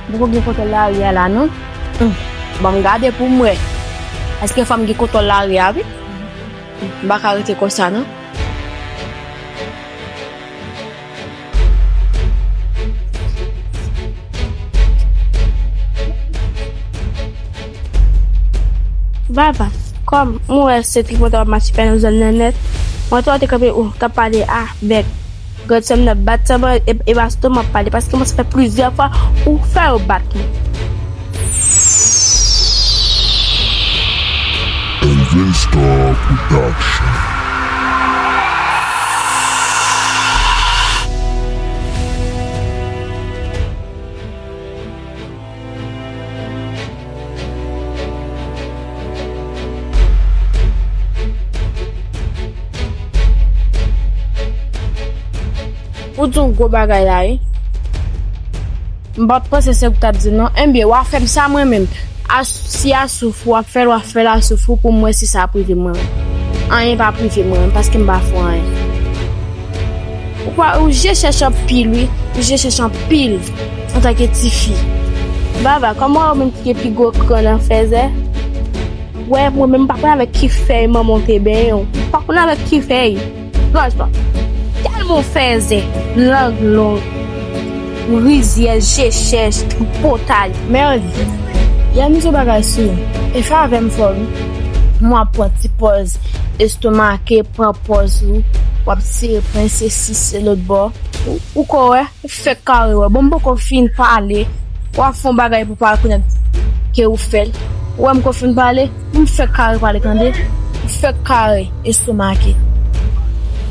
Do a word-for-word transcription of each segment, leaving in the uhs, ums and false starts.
M poko gen kontwòl lari a la non. Hmm. Ban m gade pou m wè. Èske fò m gen kontwòl lari a wi? M pa ka rete konsa non. Baba, kòm mwen wè se tripotay w ap mache fè nan zòn nan nèt, mwen te wè w te kanpe ou t ap pale avèk grandsè m nan, bat sèlman e, e basto m ap pale, paske mwen sa fè plizyè fwa ou fè yo bat mwen. Elvin Star Production. Ou di yon gwo bagay la wi. M pa t panse se ou t ap di non. Enben, w a fè m sa mwen menm. A, si a souf ou ap fè l, w a fè l a souf ou pou m wè si sa ap rive mwen. Anyen p ap rive mwen, paske m pa fè w anyen. Ou pa, ou je chèch anpil wi. Ou je chèch anpil antanke tifi. Baba, kòman ou menm ki gen pi gwo kran nan fèzè? Wè, mwen menm m pa konn avèk ki fèy manman w te benyen w. M pa konn avèk ki fèy. Gòj pa. Tèlman w fèzè, lang long, rizyèz, je chèch, tripotay. Mèdi, yè m di yon bagay sou ou. E favè m fè w wi. Mwen ap pran ti pòz estomake, pran pòz ou, w ap sere pran se sis se lòt bò. Ou, ou ko wè? Ou fèk kare wè. Bon, m poko fin pale. W ap fè yon bagay pou pale kounye a ke ou fè l. Ou wè m ko fin pale? M fèk kare pale tande. M fèk kare estomake.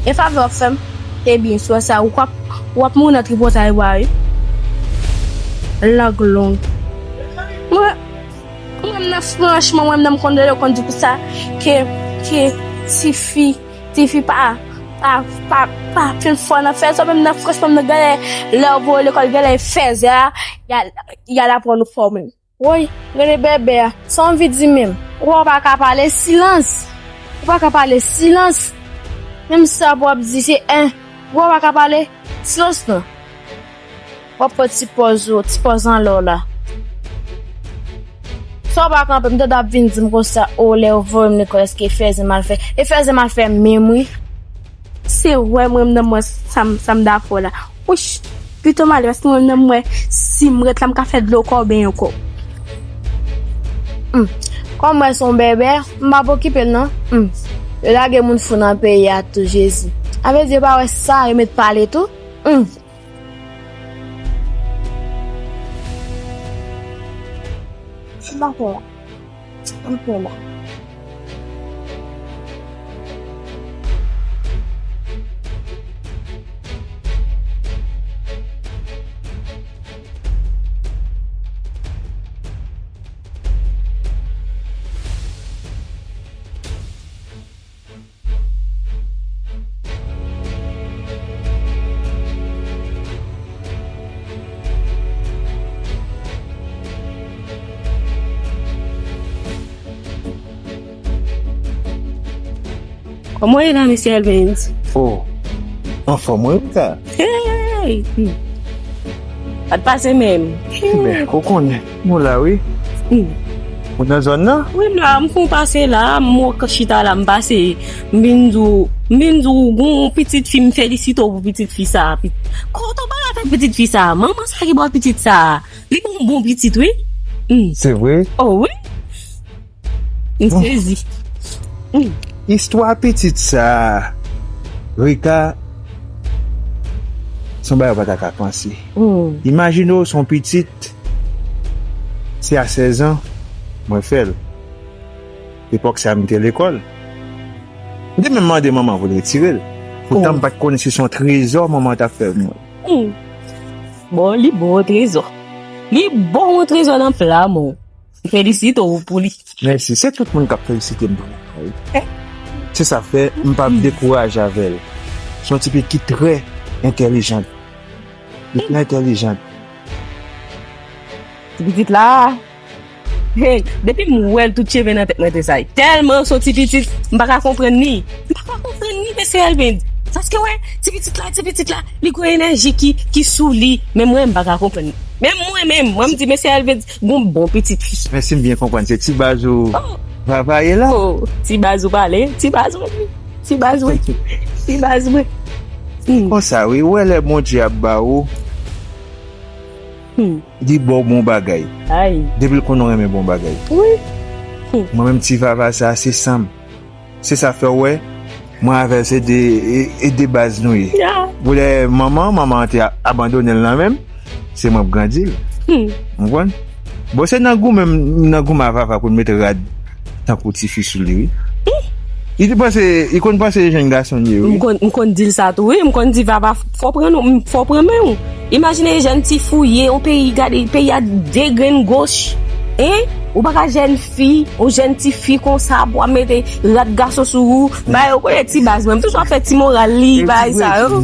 E favè w ap fè m? Ebyen, sou sa, ou ap, ou ap mouri nan tripotay ou a wi. Lang long. Mwen, mwen menm nan franchman, mwen menm nan m konn rele, konn di pou sa ke, ke tifi, tifi pa, pa, pa, pa fin fò nan fèzè, menm nan franchman, nan genlè, lè w voye lekòl, genlè fèzè a, y a, y a l aprann ou fò menm. Woy, rele bèbè a, sa w anvi di menm? Ou wè w pa ka pale, silans! Ou pa ka pale, silans! Menm sa w ap di se en, ou wè w pa ka pale, silans non! W ap pran ti pòz ou, ti pòz anlè w la. Sa w pa kanpe, m tande w ap vin di m konsa, o, lè yo voye m lekòl, èske fèzè m al fè? E fèzè m al fè menm wi. Se wè mwen menm nan mwen sa m, sa m dakò la. Wouch, pito m ale, paske mwen menm mwen, si m ret la, m ka fè dlo kòben ankò. Hmm. Kòm mwen se yon bèbè, m p ap okipe l non. Hmm. Yo lage moun fou nan peyi a tou, Jezi. A vle di yo pa wè sa, yo met pale tou. Hmm. Sa m ap fè la? Sa m ap fè la? Kòman w ye la, mesye Elvens? Oh, anfòm wi, Rika. Hey! Hmm. Pa t pase menm. Enben, ou konnen, nou la wi. Hmm. Ou nan zòn nan? Wi, m la, m fon pase la, m wè w chita la, m pase, m vin di w, m vin di w, gon pitit fi, m felisite w pou pitit fi sa a. Pit-, kote w pale avèk pitit fi sa a? Manman sa ki ba w pitit sa a? Li bon, bon pitit, wi. Hmm. Se vre? Oh, wi. M sezi. Hmm. Istwa pitit sa a, Rika, se yon bagay w pa ta ka panse. Hmm. Imajine w, se yon pitit, se a sèz an, mwen fè l. Epòk sa a, m te lekòl. M te menm mande manman pou l retire l. Poutan, m pa t konnen si se yon trezò manman t ap fè mwen. Hmm. Bon, li bon, trezò. Li bon, trezò nan pla, mon. M felisite w pou li. Mèsi. Se tout moun k ap felisite m pou li. Eh? Se sa fè m p ap dekouraje avè l. Se yon ti pitit ki trè entèlijan. Li trè entèlijan. Ti pitit la, hey, depi m wè l, tout cheve nan tèt mwen tresayi. Tèlman se yon ti pitit, m pa ka konprann li. M pa ka konprann li, mesye Elvin. Paske wè, ti pitit la, ti pitit la, li gon enèji ki, ki sou li. Men mwen, m pa ka konprann. Men mwen menm, mwen, m di, mesye Elvis, gon bon pitit fi. Men si m byen konprann, se ti baz ou Oh, Vava ye la? Oh, ti baz ou pale, ti baz mwen. Ti baz mwen. Ti baz mwen. Hmm. Konsa, wi, ou wè lè Bondye ap ba ou, Hmm. Li ba w bon bagay. Ay. Depi l konnen w renmen bon bagay. Wi. Hmm. Mwen menm ti Vava sa, se san m. Se sa fè w wè, mwen avè l se de, e, e de baz nou ye. Ya. Pou lè manman, manman an te a-, abandone l nan men m, se mwen k grandi l. Hmm. Ou konprann? Bon, se nan goumen m, nan goumen a Vava pou l mete rad tankou tifi sou li, wi. Hmm. Li te panse, li konn panse e jèn gason li ye, wi. M konn, m konn di l sa tou, wi. M konn di, Vava, fò pran nou, fò pran men w. Imajine jèn ti fouye, yon peyi, gade, peyi a degrenn goch. Hein? Ou pa ka jèn fi, yon jèn ti fi konsa, pou ap mete rad gason sou ou. Ba yo konnen ti baz mwen. M toujou ap fè ti moral li, bagay sa yo.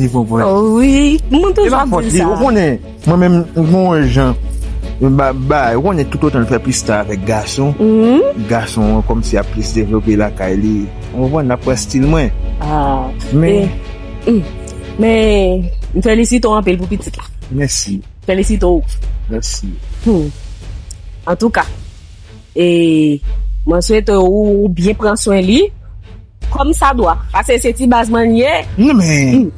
Wi, m toujou ap di l sa. Ou konnen, mwen menm, m gon jan, ba, ba, ou konnen toutotan l fè plis ta avèk gason, gason an kòmsi ap plis devlope lakay li. Ou konprann, l ap pran stil mwen. Ah, men, men, m felisite w anpil pou pitit la. Mèsi. Felisite w. Mèsi. Hmm. Antouka, e, mwen swete ou, ou byen pran swen li, kòm sa dwa. Paske se ti baz mwen li ye. Non, men,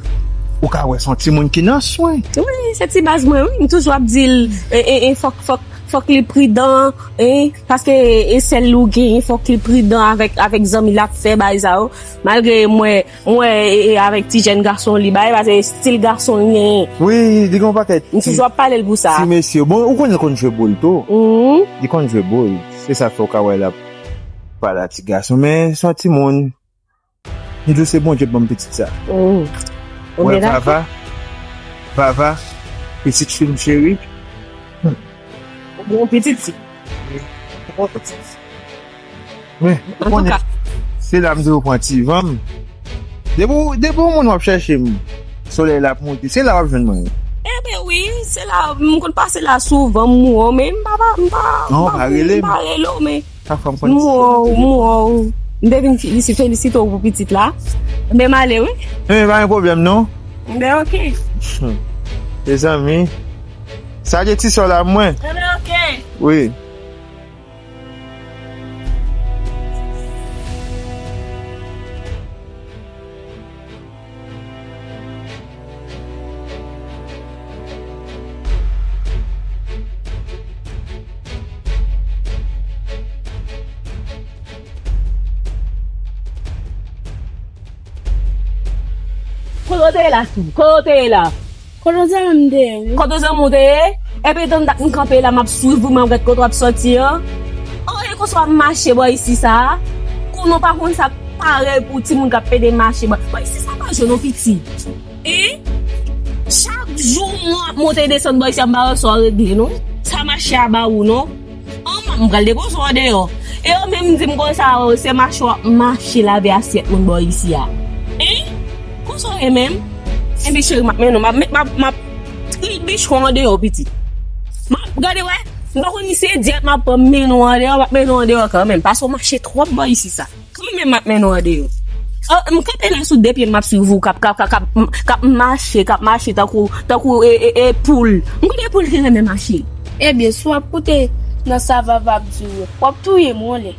ou ka wè se yon timoun ki nan swen. Wi, se ti baz mwen, wi. M toujou ap di l, e, e, e, fòk, fòk, fòk li pridan, e, paske e sèl li w genyen, fòk li pridan avèk, avèk zanmi l ap fè, bagay sa yo. Malgre mwen, mwen, e, e, avèk ti jèn gason li bay, paske stil gason li genyen. Wi, li gen yon pakèt. M toujou ap pale l pou sa. Ti mesye. Bon, ou konnen l konn jwe boul tou. Mhm. Li konn jwe boul. Se sa fè w ka wè l ap pale a ti gason. Men, se yon timoun. Li di se Bondye k ban m pitit sa. Mhm. Ou wè, Vava, Vava, pitit fi m cheri. Hmm. Ou gen yon pitit fi. Wi. Ou gen yon pitit fi. Men, ou konnen, se la m di w pran ti van m. Depi w, depi w moun w ap chèche m, solèy la ap monte, se la w ap jwenn mwen. Ebyen wi, se la, m konn pase la souvan, m wè w, men m pa, pa, m pa, non, m pa, pa rele m, m pa rele w, men m wè w, m wè w. M te vin fi-, isi felisite w pou pitit la. Men m ale wi. Men pa gen pwoblèm non. Ebyen oke. Mezanmi. Salye ti sè w la pou mwen. Ebyen oke. Wi. Kote w te ye la, fi? Kote w te ye la? Kote zanmi m te ye, wi. Kote zanmi w te ye? Epi tann dat m kanpe la, m ap swiv ou, m ap gad kote w ap sòti an. An, e konsa w ap mache bò isi sa a? Ou non pa konn sa k parèy pou timoun k ap pede mache bò, bò isi sa pa jwe non piti. E? Chak jou mwen ap monte desann bò isi a, m pa wè sa w regle non. Sa mache a ba ou non. An, m pral depoze w andeyò. E yo menm di m konsa, o, se mache w ap mache lave asyèt moun bò isi a. Hein? Konsa w ye menm? Enben cheri, m ap mennen w, m ap, m ap, m ap trilbiche w andeyò, pitit. M ap, gade wè, m pa konn si se dyèt m ap pran, m mennen w andeyò, m ap mennen w andeyò kanmenm, paske w mache twòp bò isi sa. Kanmenm m ap mennen w andeyò. O, m kanpe la sou de pye m, m ap swiv ou, k ap, k ap, k ap, k ap, k ap mache, k ap mache tankou, tankou, e, e, e, poul. M konnen poul ki renmen mache. Ebyen, si w ap koute nan sa Vava ap di w yo, w ap touye m yon lè.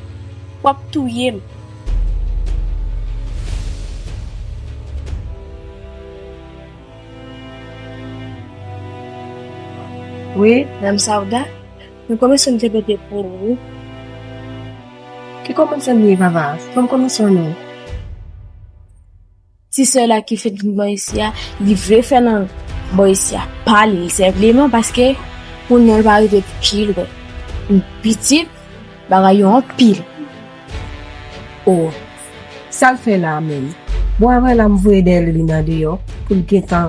W ap touye m. Wi, Dam Sauda, men kòman sa m te pete pou ou? Ki kòman sa m ye, Vava? Fò m kòmanse non. Ti sè la ki fèt vin bò isi a, li vle fè nan bò isi a pa li senpleman paske pou non l pa rive pi lwen. M pitit, bagay yo anpil. O, sa l fè la a menm? Bon, apre la, m voye dèyè l vin andeyò pou l gentan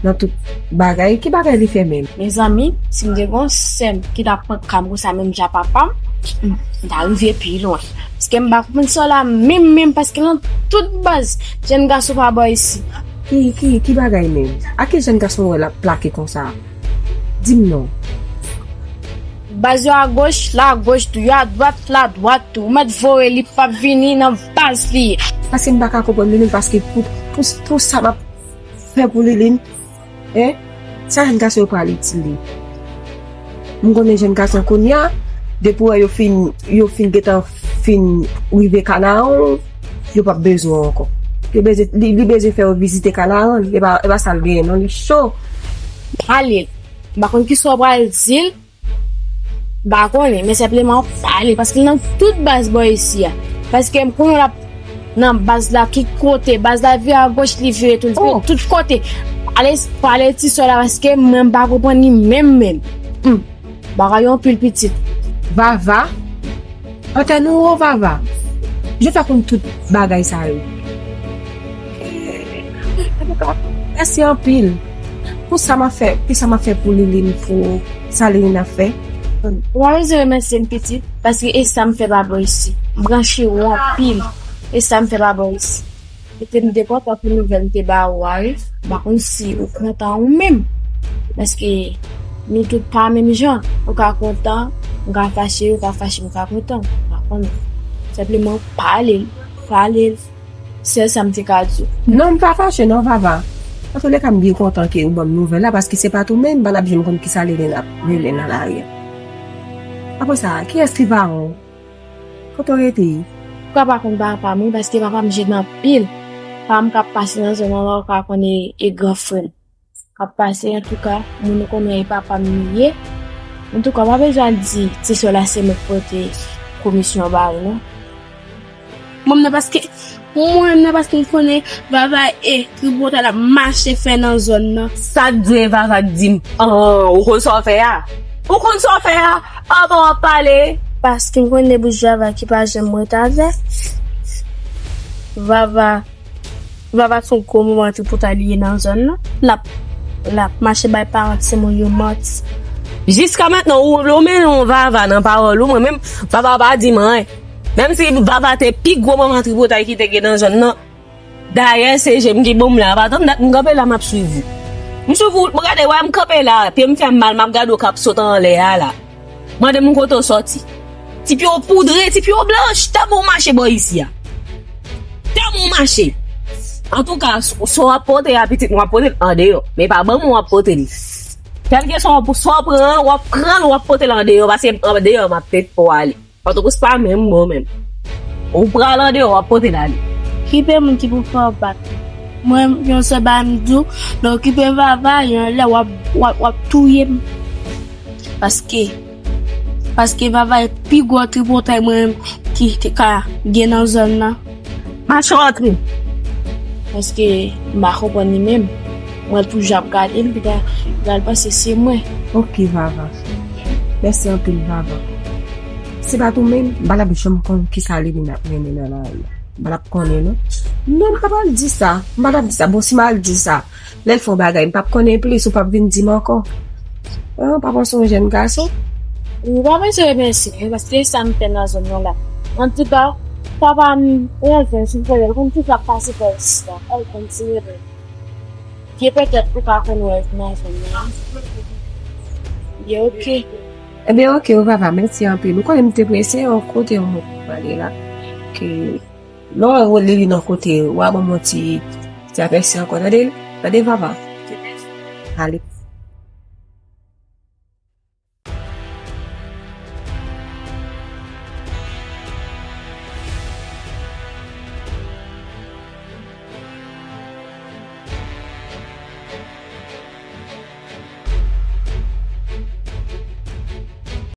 nan tout bagay. Ki bagay li fè menm? Mezanmi, si m te gen yon sè m ki t ap pran ka m konsa menm jan papa m, m ta rive pi lwen. Paske m pa konprann sa la menm, menm, paske nan tout baz, jèn gason pa bò isi. Ki, ki, ki bagay menm? A ki jèn gason w wè l ap plake konsa? Di m non. Baz yo agoch, l agoch tou, yo adwat, l adwat tou. Ou mèt voye li p ap vini nan baz li. Paske m pa ka konprann li menm, paske pou, Pou, pou sa m ap fè pou Liline, en, sa jèn gason yo pral itil li. M konnen jèn gason kounye a, depi w wè yo fin, yo fin gentan fin rive Kanaran, yo p ap bezwen w ankò. Yo bezwen, li, li bezwen fè yo vizite Kanaran, e pa, e pa sa l genyen non, li cho. Pale l. M pa konn kisa w pral di l, m pa konnen, men senpleman pale, paske l nan tout baz bò isi a. Paske m konnen l ap nan baz la tout kote, baz la vire agoch, li vire tou, li vire tout kote. Ale, pale ti sè la, paske mwen m pa konprann li menm, menm. Hmm. Bagay yo anpil pitit. Vava, antèn ou wo, Vava. Je fè konn tout bagay sa yo. Antouka, mèsi anpil. Pou sa m ap fè, pou sa m ap fè pou Liline, pou sa Liline ap fè. Ou pa bezwen remèsye m pitit, paske e sa m fè pa bò isi. M branche w anpil. E sa m fè pa bò isi. E te m te kontan pou nouvèl m te ba ou a wi. M pa konn si ou kontan ou menm. Paske nou tout pa menm jan. Ou ka kontan, ou ka fache, ou ka fache, ou ka kontan. M pa konnen. Senpleman pale l, pale l. Sèl sa m te ka di w. Non, m pa fache non, Vava. Antouleka, m byen kontan ke ou ban m nouvèl la, paske se pa tou menm, m pa t ap janm konn kisa Liline ap rele nan lari a. Apre sa, kiyès ki paran w? Kote w rete? Ou ka pa konn papa m wi, paske papa m jèn anpil. Papa m k ap pase nan zòn nan la, ou ka konn e, e gran frè m k ap pase, antouka, moun ou konnen e papa m li ye. Antouka, w pa bezwen al di ti sè w la se mwen k pote komisyon ba ou non. Mwen menm nan paske, mwen menm nan paske m konnen Vava e tripotay l ap mache fè nan zòn nan. Sa k di e Vava k di m? An, ou konn sa w fè a? Ou konn sa w fè a? Anvan w ap pale. Paske m konnen bouch Vava ki pa janm ret avè. Vava Vava se yon gwo manman tripotay li ye nan zòn nan. L ap, l ap mache bay paran timoun yo manti. Jiska mentnan, ou, ou mennen yon Vava nan pawòl ou, mwen menm, Vava pa di m anyen. Menm si Vava te pi gwo manman tripotay ki te gen nan zòn nan, dayè se je m ki bon m la, pa tann dat m kanpe la m ap swiv ou. M swiv ou, m gade wè m kanpe la, pye m fè m mal, m ap gade w k ap sot anlè a la. Mande m kote w sòti. Ti pye w poudre, ti pye w blanch, tèlman w mache bò isi a. Tèlman w mache. Antouka, s-, sa w ap pote a pitit mwen, w ap pote l andeyò. Men pa ban mwen w ap pote l. Kèlkeswa w, sa w pran an, w ap pran l, w ap pote l andeyò, paske andeyò m ap pete pou w ale. Pòtoprens pa menm bon menm. Ou pral andeyò, w ap pote l ale. Kipe moun ki pou fè w bat. Mwen, yon sèl bagay m di w, lè w okipe Vava, yon lè w ap, w ap, w ap touye m. Paske, paske Vava e pi gwo tripotay mwen menm ki te ka gen nan zòn nan. Mache rantre. Paske m pa konprann li menm. Mwen toujou ap gade l, li ta pral panse se mwen. Ok, Vava. Mèsi anpil, Vava. Se pa tou menm, m pa t ap janm konn kisa Liline ap mennen nan lari a. M pa t ap konnen, non. Non, m pa pral di sa. M pa t ap di sa. Bon, si m al di sa, lè l fè yon bagay, m p ap konnen plis, ou p ap vin di m ankò. An, pa panse yon jèn gason. Ou pa bezwen remèsye m, paske sa m fè nan zòn nan la. Antouka, papa m, Rèven, si w konnen, l konn tout sa k pase pa isi la. L konn ti Rèven. Byen petèt ou pa konn wè nan zòn nan. Byen, ok. Ebyen, ok, wi, Vava, mèsi anpil. Ou konnen m te prese, yon kote yon moun pou pale la. Ke lè w wè Liline yon kote, w a ban m yon ti, ti apèsi ankò, tande, tande, Vava. Ale.